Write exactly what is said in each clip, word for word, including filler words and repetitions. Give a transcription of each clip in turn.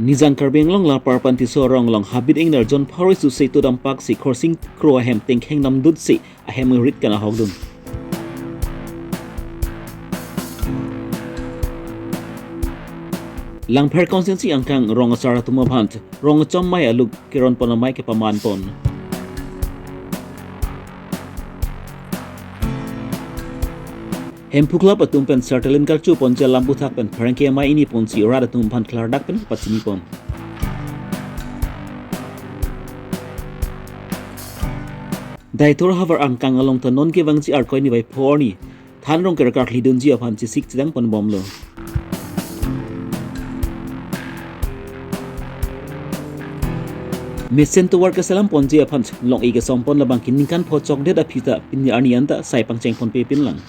Nijang Karbi Anglong Langparpan Tisso arong along habit ingnar jon pharo isi si to dampak si Khorsing Kro ahem tengkheng namdut si ahem rit kan ahokdun. Langpher constituency angkang rong asar atum aphan rong chom mai aluk keron pon amei kepaman pon. Hemphu klap atum pen sertalin karchu ponji alam puthak pen pherangke amei ingni ponsi rat atum aphan klardak pen pachini pon. Deithor havar angkang along ta non kevangji Arkoi nibai pho arni than rong kerkar kledunji aphan chesik chedang pon bomlo. Mesen tovar keselam ponji aphan long-e kesom pon labang ke ningkan pho chokdet aphi ta pini arni anta sai pangcheng ponpe pinlang.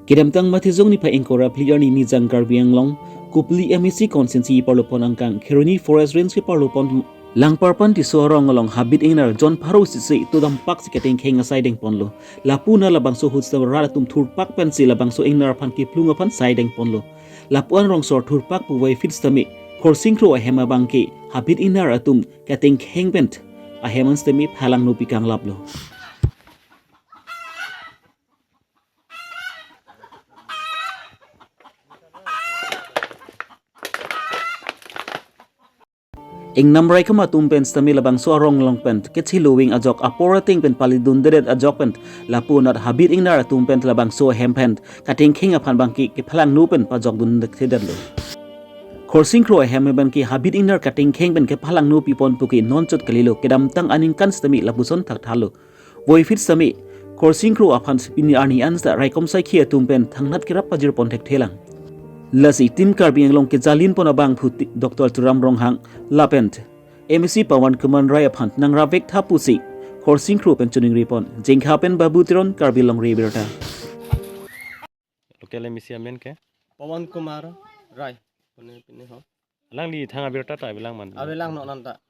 Kedamtang Mathijong niphai ingkoi ra phli arni Nijang Karbi Anglong Kopili M A C constituency parlo pon angkang Kheroni Forest Range ke parlo pon Langparpan Tisso arong along habit ingnar jon pharo isi si to dampak si ketengkheng asai deng ponlo. Lapu na labangso ahut sitame rat atum thurpak pensi labangso ingnar aphan keplung aphan sai deng ponlo. Lapu-an rong asor thurpak pu Voiphit sitame Khorsing Kro ahem abang ke habit ingnar atum ketengkheng pen ahem an sitame phalangno pi kanglaplo. Ingnam raikom atum pen sitame labangso arong along pen kechelo wing ajok apor ateng pen palidundedet ajok pen lapu anat habit ingnar atum pen labangso ahem pen ketengkheng aphan abang ke kephalangno pen pajokdun thedetlo. Khorsing Kro ahem abang ke habit ingnar ketengkheng pen kephalangno pi pon pu ke non chot kalilo, kedamtang aningkan sitame lapuson thakthalo. Voiphit sitame Khorsing Kro aphan si pini arni an sita raikom saikhi atum pen thangnat kerap pajir pon thekthelang. Lasi Team Karbi Anglong kejalin pon abangphu ti-, Doctor Tuliram Ronghang lapen M A C Pawan Kumar Rai aphan nangrap vek tha pusi Khorsing Kro pen choningri pon. Jengkha pen Babu Teron, Karbi Longri Abirta. Local M A C amen ke? Pawan Kumar Rai. Pune pine ho. Alangli thang abirta ta avelang man. Avelang non anta.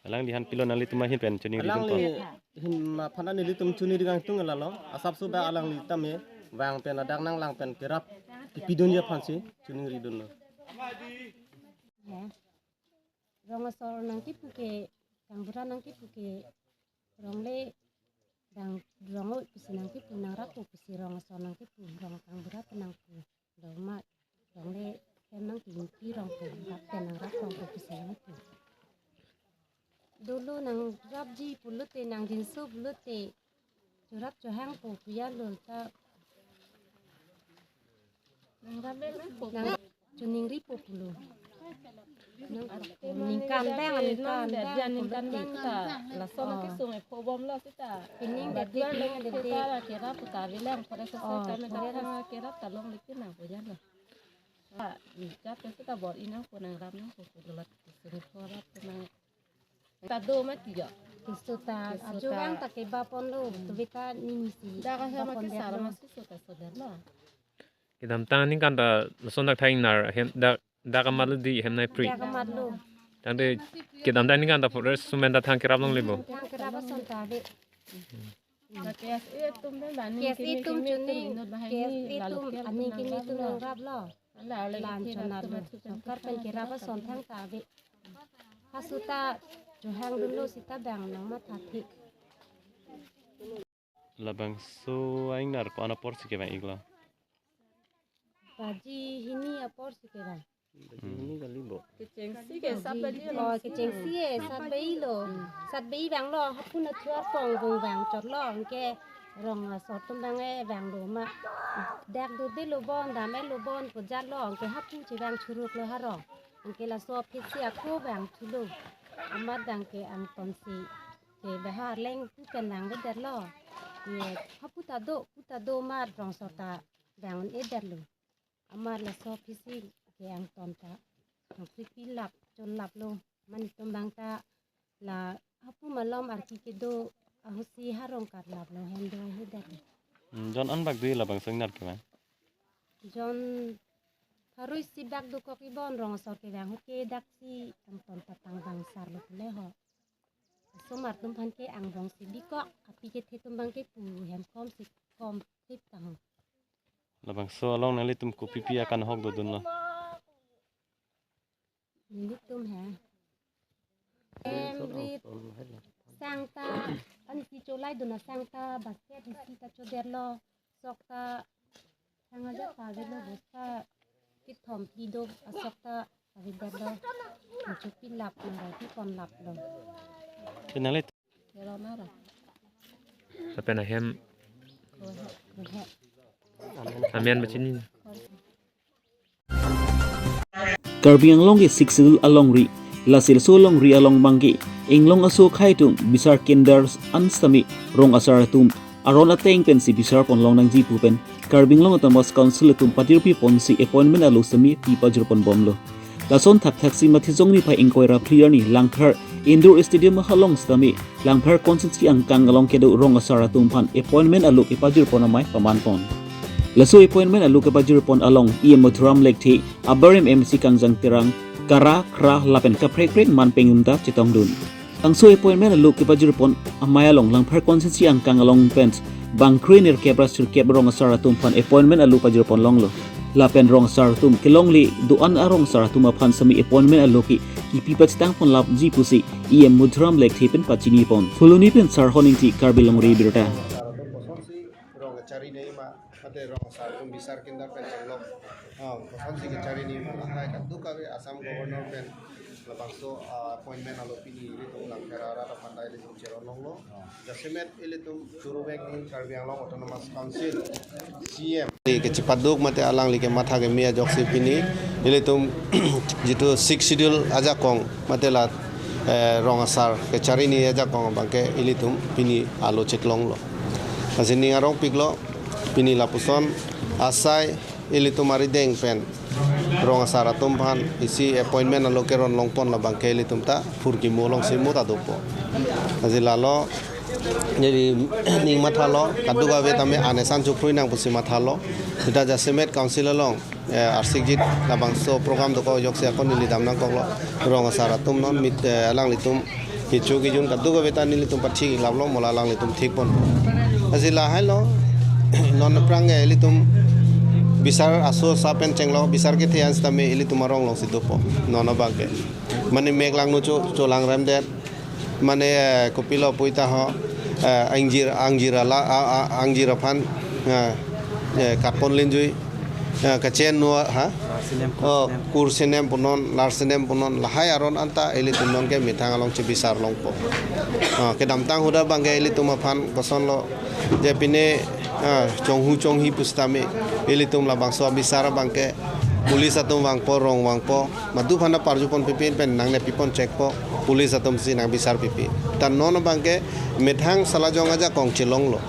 Alangliphan pilo nanglitum ahin pen choningri dun ko. Alangli hin ma phana nelitum choningri kangtung lalo. Asapso ba alangli tame vang pen adak nanglang pen kerap kepidunji aphansi choningri dunlo. Ya. Rong asor nangkepu ke, kangbura nangkepu ke, rong le dang rong o pusi nangkepu, nangrap o pusi rong asor nangkepu, rong kangbura pen nangpu. Doma, rong le hem nangkingpi rong pu, rap pen nangrap rong pu pusi nangpu. Dolo nangrapji pulote, nangjinso pulote, chorap chohang po pu ya lo ta. Nangrap le nang po. Nang choningri po pulo. Nang ningkan bang, ningkan bang, ningkan bang ta. Lason ke sung e pho bomlo sita. Pining de, baduan pining de, de. Sita la kerap ta bilang pada sesuai. Oh, kami kerap. Kerap ta longle pinang po ya lo. Ah, jat sita bor inang po nangrap nang po pulo lat sung e pho rap po nang. Ta do mati jo. Keso ta, keso ajo ta. Ang ta keba ponlo, tubita ni misi. Dak ahem ba pon ke sar detlo. Masi so ta so detlo. Kedamtang aningkan ta lason dak thang ingnar hem dak, dak amat lo di hem nai pri. Dak amat lo. Tangte kedamtang aningkan ta forest sumen ta thang kerap longle bo. Thang kerap ason ta ave. Na K S A atum pen ba aning K S A kimi atum kimi chuni, atum inut bahai K S A ni atum lalu aning kimi atum nangraplo. Nangraplo. Ala ala lan chonarlo. Sorkar pen kerap ason thang ta ave. Haso ta chohang dunlo sita bang nangmatha thik. Labangso a-ingnar ko-an apor si kevang iklo? Baji hini apor si kevang. Baji hini kali bo. Kechengsi ke sat baji. Oh, kechengsi ke sat baji lo. Sat baji vanglo, hapu na thuar pong bung vang chotlo, anke rong asor atum bang e vanglo ma. Dak durdelo bon, dam-etlo bon, pu jatlo, anke hapu chevang churuklo harong. Anke laso aphit si ako vang thulo. Amat dang ke angton si ke bahar leng pu pen vang vedetlo. Ye hapu ta do, pu ta do ma rong asor ta vang un-edetlo. Amat laso aphit si ke angton ta nangkri pilap, chonlaplo. Mane atum bang ta la hapu malom arki kedo ahut si harong katlaplo, hem do ahedetlo. Hmm, jon an bak do labangso a-ingnar kevang? Jon pharo isi bak dokok ibon rong asor kevang ahut ke dak si angton ta tang vang sarlo pule ho. Osomar atum aphan ke angbong si bikok, api kethe atum bang ke pu hem kom si kom thip tang ho. Labangso along nanglitum kopipi akanhok dodunlo? Nelitum he. Em rit sangta, ansi cholaidun asangta, basket isi ta chodetlo, sok ta, sang aja ta avelo, bosta kethom phli do, asok ta avedetlo, chopilap, nangrai pi ponlaplo. Pinali. Lapen ahem. Amen bachini. Karbi Anglong ke Sixth Schedule alongri, lasi laso alongri along abangke inglong aso akhei atum bisar kendar an sitame rong asar atum aron ateng pensi bisar ponlong nangji pu pen Karbi Anglong Autonomous Council atum patirpi ponsi appointment alo sitame pi pajir ponbomlo. Lason thakthaksi Mathijong niphai ingkoi ra phli arni Langthar Indoor Stadium ahalong sitame Langthar constituency angkang along kedo rong asar atum aphan appointment alo kepajir pon amei paman pon. Laso appointment alo kepajir pon along E M Madhuram Lekthe, abarim M C Kangjang Terang, kara, kra lapen kaprek prek man pengum ta chetongdun. Bangso appointment alo kepajir pon amei along Langthar constituency angkang along pen bang kre-nerkep ra sirkep rong asar atum aphan appointment alo pajir ponlonglo. Lapen rong asar atum kelongle do-an arong asar atum aphan sitame appointment alo ke kipi pachetang ponlapji pusi E M Madhuram Lekthe pen pachini pon. Phuloni pen Sarhon Ingti, Karbi Longri Abirta. Rong asar atum kosonsi rong kachari nangji ma, mate rong asar atum bisar kendar pen chenglok, ah, kosonsi kachari nangji ma, lahai kadokave Assam Governor pen labangso, ah, appointment alo pini ilitum Langthar arat aphan ta ilitum cheron longlo. Jasemet ilitum churuvek nangji Karbi Anglong Autonomous Council C E M. Ili kechepaduk mate alangli kematha keme ajoksi pini ilitum jitu Sixth Schedule ajakong mate la, eh, rong asar kachari nangji ajakong abangke ilitum pini alo cheklonglo. Lasi ning arongpiklo pini lapuson asai ilitum arideng pen rong asar atum aphan isi appointment alo keron longpon abangke ilitum ta phurkimo alongsi mo ta dopo. Lasi lalo neli ning mathalo, kadokave tame anesan chuphrui nang pusi mathalo. Sita jasemet council along, eh, arsikjit labangso program dokok ajoksi akon neli dam nangkoklo. Rong asar atum non mit, eh, alanglitum kecho kejun kadokave ta nelitum pathik laplo, mo la alanglitum thik pon. Lasi lahailo, non aphrang ke ilitum bisar aso asa pen chenglok, bisar kethe an sitame ilitum arong alongsi dopo. Non abangke. Mane mek langno cho, cholang remdet. Mane, eh, kopilo puita ho, eh, angjir, angjir ala, a, a, angjir aphan, eh, eh, katpon linjui, eh, kachen no, ha? Lar sinem, oh, kur sinem. Kur sinem punon, lar sinem punon, lahai aron anta ilitum non ke methang along chebisar longpo. Ah, kedamtang ahut abangke ilitum aphan kosonlo, je pine, ah, chonghu chonghi pusitame ilitum labangso abisar abangke police atum vangpo, rong vangpo, madu aphan ta parju pon pipi pen nangne pipon chekpo, police atum si nang bisar pipi. Ta non abangke methang salajong ajakong chelonglo.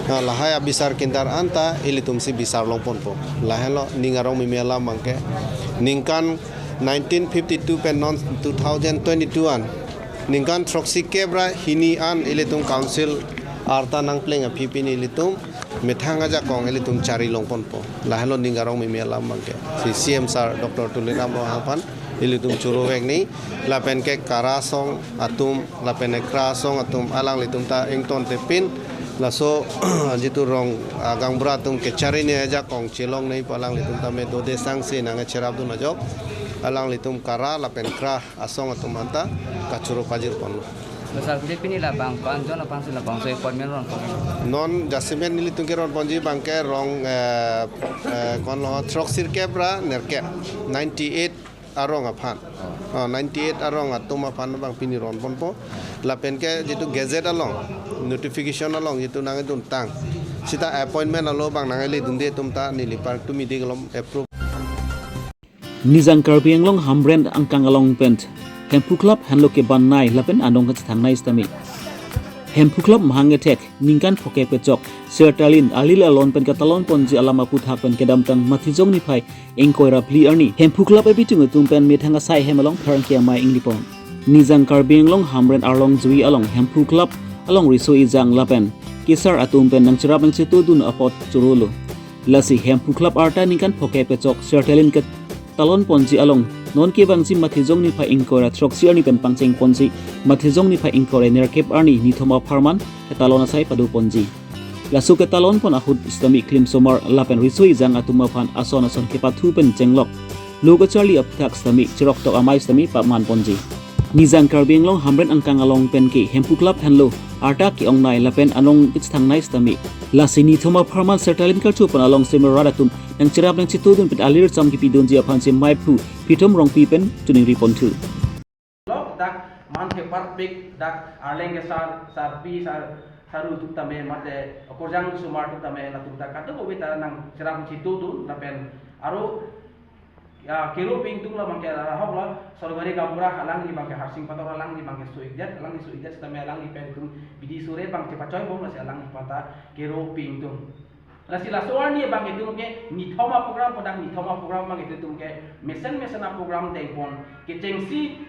Ah, lahai abisar kindar anta ilitum si bisar longponpo. Lahailo ning arong meme alam abangke. Ningkan nineteen fifty-two pen non two thousand twenty-two an, ningkan throksi kep ra hini an ilitum council arta nangpleng aphi pini ilitum methang ajakong ilitum chari longponpo. Lahailo ning arong meme alam abangke. Si C M sir Doctor Tuliram Ronghang aphan ilitum churuvek nangji, lapen ke kara asong atum, lapen ke kra asong atum, alanglitum ta ingtonte pin, laso jitu rong, ah, gaonbura atum kachari nangji ajakong chelong nangji pu alanglitum tame dode sangse nangcherapdun ajok, alanglitum kara lapen kra asong atum anta kachoro pajir ponlo. Sir, pini labang ko-an jon aphansi labangso appointment ronpon? Non jasemet nelitum keronponji abangke rong, eh, eh, konlo throksi kep ra nerkep, ninety-eight arong aphan. Oh, ninety-eight arong atum aphan abang pini ronponpo. Lapen ke jitu gazette along, notification along jitu nangduntang, sita appointment alo abang nangledunde atum ta neli par tumi ding along approve. Nijang Karbi Anglong Hamren angkang along pen Hemphu Club henlo keban nai lapen anong kachethang nai sitame Hemphu Club mahang kethek ningkan phokep kechok Sertalin alil alon pen katalon ponji alam aputhak pen kedamtang Mathijong niphai ingkoi ra phli arni Hemphu Club abitung atum pen methang asai hem along pherangke amei inglipon. Nijang Karbi Anglong Hamren arlong jui along Hemphu Club along riso ejang lapen kesar atum pen nangcherap nangchetodun apot chorolo. Lasi Hemphu Club arta ningkan phokep kechok Sertalin ketalon ponji along non kevangji Mathijong niphai ingkoi ra throksi arni pen pangcheng ponsi Mathijong niphai ingkoi ra nerkep arni nithom apharman ketalon asai pado ponji. Laso ketalon pon ahut sitame klimsomar lapen riso ejang atum aphan ason ason kepathu pen chenglok lo kacharli aphuthak sitame cheroktok amei sitame paman ponji. Nijang Karbi Anglong Hamren angkang along pen ke Hemphu Club henlo arta ke-ongnei lapen anong kachethangnei sitame. Lasi nithom apharman Sertalin Karcho pen along sitame rat atum nangcherap nangchetudun pen alir cham kepidunji aphan si maiphu Prithom Rongpi pen choningri ponthu. Lok dak man theparpik dak arleng ke sar, sarpi, sar, saru atum tame mate okorjang somar atum tame latum ta kadokave ta nangcherap chetudun lapen aro, ya, kero pingtung labang ke ahok lo Sorgari Gaonbura alangli abang ke Harsing Pator alangli abang ke so-ikdet, alangli so-ikdet sitame alangli pen itum bidi sore abang chepachoi bom lasi alangli aphan ta kero pingtung. Lasi laso arni abang itum ke nithom aprogram pu dak nithom aprogram abang itum ke mesen mesen aprogram dengpon kechengsi,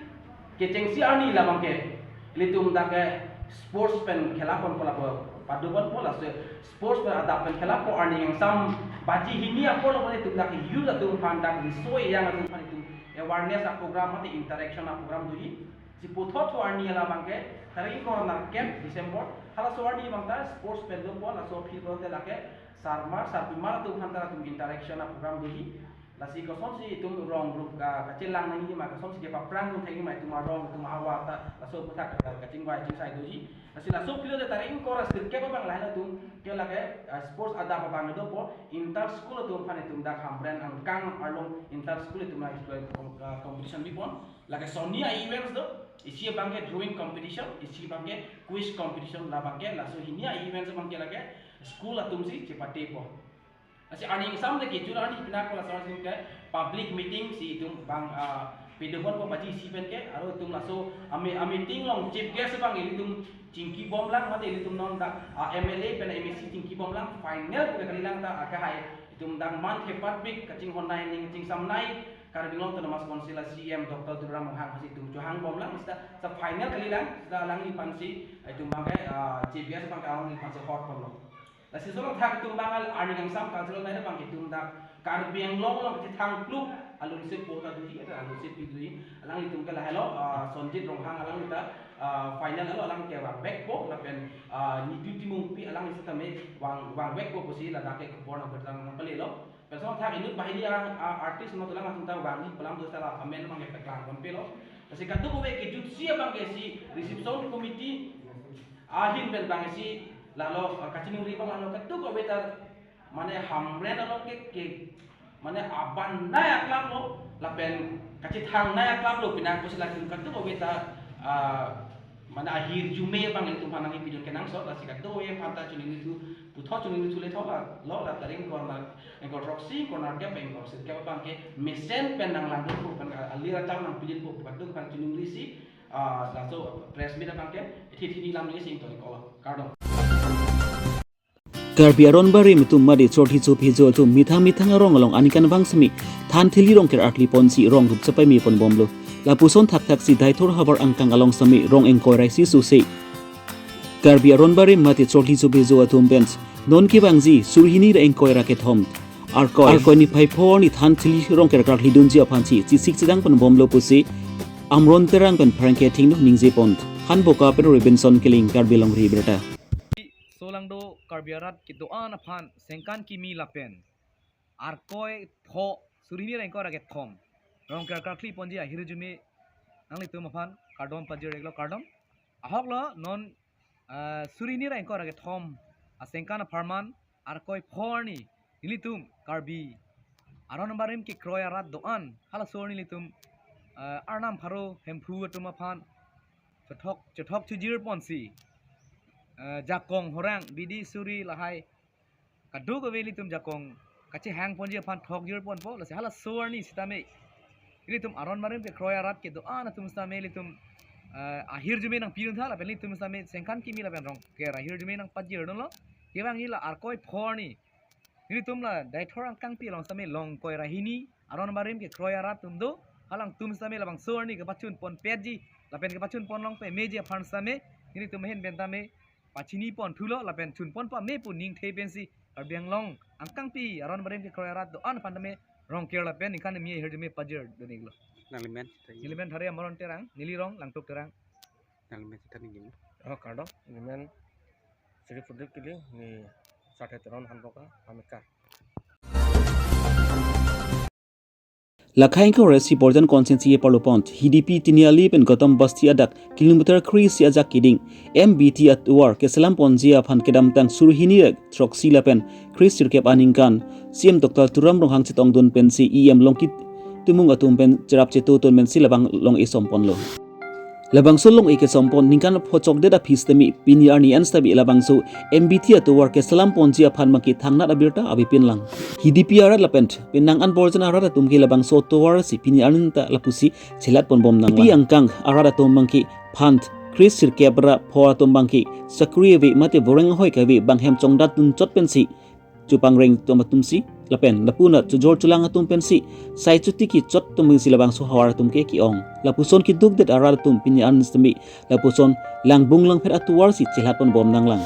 kechengsi arni labang ke ilitum dak ke sports pen khela pon pu lapu padu ponpo laso sports pen adap pen khela po arni angsam baji hini apor lo itum dak youth atum aphan dak riso ejang atum aphan itum awareness aprogram mate interaction aprogram doji. Si puthot thu arni labang ke tarik ingkoi ra nerkep December halaso arni abang ta sports pen dopo laso field te lake sarmar sarpimar atum aphan ta latum interaction aprogram doji. Lasi kosonsi itum rong group ka kachelang nangji ma kosonsi kepaprang nangji ma itum arong itum ahavar ta laso aphuthak ka kachingvai chingsai doji. Lasi laso field te tarik ingkoi ra sirkep abang lahai latum ke lake, ah, sports adap abang dopo inter school atum aphan itum dak Hamren angkang arlo inter school itum la school com-, ah, competition bipon. Lake soni a-events do, isi abang ke drawing competition, isi abang ke quiz competition, labang ke laso hini a-events abang ke lake school atum si chepatepo. Lasi arni angsam de kejut arni pinak ko laso arni ke public meeting si itum abang, ah, pedopon ko baji isi pen ke, aro itum laso a-mi-, a-meeting along chief guest abang ilitum chingki bomlang mate ilitum non dak, ah, M L A pen M A C chingki bomlang final ko kalilang ta akahai itum dak man theparpik kachinghonnei ning kachingsamnei Karbi Anglong Autonomous Council a-C E M Doctor Tuliram Ronghang aphansi itum chohang bomlang sita sa final kalilang sita alangli aphansi itum abang ke, ah, chief guest abang ke alangli aphansi hot ponlo. Lasi laso along thak itum abang arni angsam cultural night abang itum dak Karbi Anglong along kachethang pluk alun se po ta doji, ata alun se pi doji. Alanglitum ke lahelo, ah, Sonjit Ronghang alangli ta, ah, final alo alang ke vangvekpo lapen, ah, Nitu Timungpi alangli sitame vang, vangvekpo pusi ladak ke khobor nangpetang nangpalelo. Laso athak inut banghini a, a, artist ma dolang atum ta vangji pu alam do sala amen abang ke paklang ponpelo. Lasi kadokave kejutsi abang ke si reception committee ahin pen abang si lalo, ah, kachiningri abang lalo kadokave ta mane Hamren along ke, ke mane abannei a-club lo lapen kachethangnei a-club lo pinak pusi latum kadokave ta, ah, mane ahirjume abang ilitum aphan nangkepidun kenangsot lasi kadokave aphan ta choningrinthu puthot choningrinthu le thola lo la tarik ingkoi ra ingkoi ra throksi ingkoi ra nerkep ingkoi ra sirkep abang ke mesen pen nanglangdunpo pen alir acham nangpidunpo kadokave aphan choningrisi, ah, laso press meet abang ke ithi thini lam le sing to ingkoi lo kardom. Karbi aron barim atum mate chorli chophejo atum methang methang arong along ani kanvang sitame than thili Rongker artli ponsi rong rup chepaime pon bomlo. Lapuson thakthak si Deithor havar angkang along sitame rong ingkoi ra isi sose Karbi aron barim mate chorli chophejo atum pen non kevangji suri hini ra ingkoi ra kethom Arkoi, Arkoi niphai pho arni than thili Rongker karkli dunji aphansi chesik chedang pon bomlo pusi Amron Terang pen pherangke athengno ningje pon. Hanboka pen Robinson Killing, Karbi Longri Abirta. Solangdo Karbi arat kedo-an aphan sengkan kimi lapen Arkoi pho suri hini ra ingkoi ra kethom Rongker karkli ponji ahirjume nanglitum aphan kardom pajir-iklo kardom. Ahok lo non, ah, suri hini ra ingkoi ra kethom asengkan apharman Arkoi pho arni nelitum Karbi aron barim kekroi arat do-an halaso arni nelitum, ah, Arnam Pharo Hemphu atum aphan chethok chethok chejir ponsi, ah, jakong horang bidi suri lahai kadokave ilitum jakong kachehang ponji aphan thokjir ponpo lasi halaso arni sitame ilitum aron barim kekroi arat kedo-an atum sitame ilitum, eh, ahirjume nangpiduntha lapen ilitum sitame sengkan kimi lapen Rongker ahirjume nangpajirdunlo. Kevangji la Arkoi pho arni nelitum la Deithor angkangpi along sitame long ingkoi ra hini aron barim kekroi arat atum do, halangtum sitame labangso arni kepachun ponpetji lapen kepachun ponlong pameji aphan sitame nelitum ahin pen tame pachini ponthulo lapen chun pon pame pu ningthe pensi Karbi Anglong angkangpi aron barim kekroi arat do-an aphan tame Rongker lapen ningkan mi ahirjume pajirdun-iklo. Nangli men? Neli men Thare Amron Terang, neli rong Langtuk Terang. Nangli men sita ningin. Oh, kardom. Neli men Sri Pudip Kili, neli Sate Teron Hanboka, Amekar. Lakhai ingkoi ra isi Borjan constituency aparlo pon Hidipi Tiniali pen Gautam Basti adak kilometer kre-isi ajak keding M B T atovar keselam ponji aphan kedamtang suri hini ra throksi lapen kre-sirkep aningkan C M Doctor Tuliram Ronghang chetongdun pensi E M Longki Timung atum pen cherap chetongdun pensi labang long-e som ponlo. Labangso long-e kesom pon ningkan pho chokdet aphi sitame pini arni an sitame labangso M B T atovar keselam ponji aphan abangke thangnat abirta avepinlang. Hidipi arat lapen penang an Borjan arat atum ke labangso atovar si pini arni ta lapusi chelat ponbom nanglang. Hidipi angkang arat atum abangke phan kre-sirkep ra pho atum abangke chakri ave mate voreng ahoi kave abang hem chongdat dunchot pensi chupangreng atum atumsi lapen lapunat chojor cholang atum pensi sai chotiki chot atum pensi labangso ahavar atum ke ke-ong. Lapuson kedukdet arat atum pini an sitame lapuson langbung langpher atovar si chelat ponbom nanglang.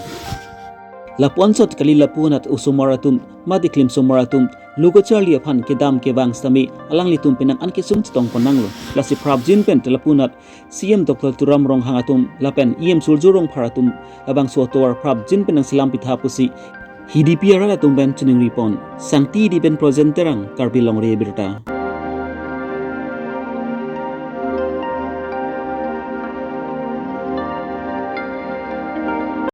Lapu ansot kali lapunat osomar atum mate klimsomar atum lo kacharli aphan kedam kevang sitame alanglitum penang an kesung chetong pon nanglo. Lasi prapjin pen lapunat C M Doctor Tuliram Ronghang atum lapen E M Surjya Rongphar atum labangso atovar prapjin pen nangselam pitha pusi Hidipi arat atum pen chiningri pon. Sangti Hidi pen Projen Terang, Karbi Longri Abirta.